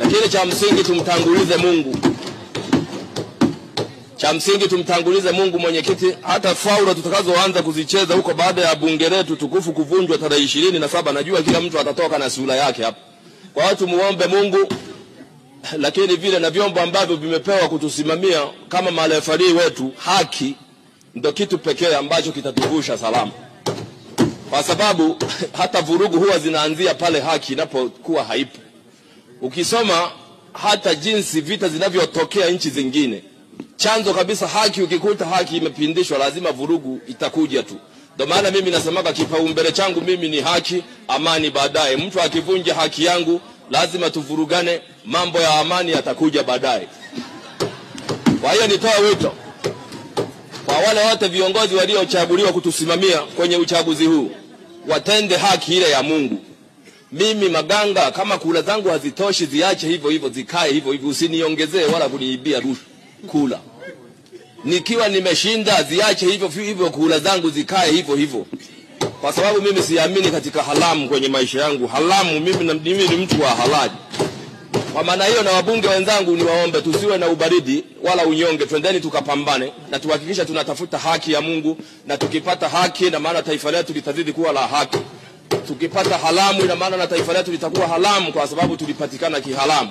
Lakini cha msingi tumtangulize Mungu. Cha msingi tumtangulize Mungu, mwenyekiti. Hata faula tutakazoanza kuzicheza huko baada ya bunge letu tukufu kuvunjwa tarehe 27, najua kila mtu atatoka na sura yake hapa. Kwa watu muombe Mungu, lakini vile na vyombo ambavyo vimepewa kutusimamia kama marefari wetu, haki ndio kitu pekee ambacho kitatuvusha salama. Kwa sababu hata vurugu huwa zinaanzia pale haki inapokuwa haipo. Ukisoma hata jinsi vita zinavyotokea nchi zingine, chanzo kabisa haki, ukikuta haki imepindishwa lazima vurugu itakuja tu. Ndio maana mimi nasemaga kipaumbele changu mimi ni haki, amani baadaye. Mtu akivunja haki yangu lazima tuvurugane, mambo ya amani yatakuja baadaye. Kwa hiyo nitoa wito kwa wale wote viongozi waliochaguliwa kutusimamia kwenye uchaguzi huu, watende haki ile ya Mungu. Mimi Maganga, kama kula zangu hazitoshi ziache hivyo hivyo, zikae hivyo hivyo, usiniongezee wala kuniibia rushwa kula. Nikiwa nimeshinda ziache hivyo hivyo, kula zangu zikae hivyo hivyo. Kwa sababu mimi siamini katika haramu kwenye maisha yangu. Haramu mimi ni mtu wa halali. Kwa maana hiyo, na wabunge wenzangu niwaombe tusiwe na ubaridi wala unyonge. Twendeni tukapambane na tuhakikisha tunatafuta haki ya Mungu, na tukipata haki na maana taifa letu litazidi kuwa la haki. Tukipata haramu ina maana na taifa letu litakuwa haramu, kwa sababu tulipatikana kiharamu.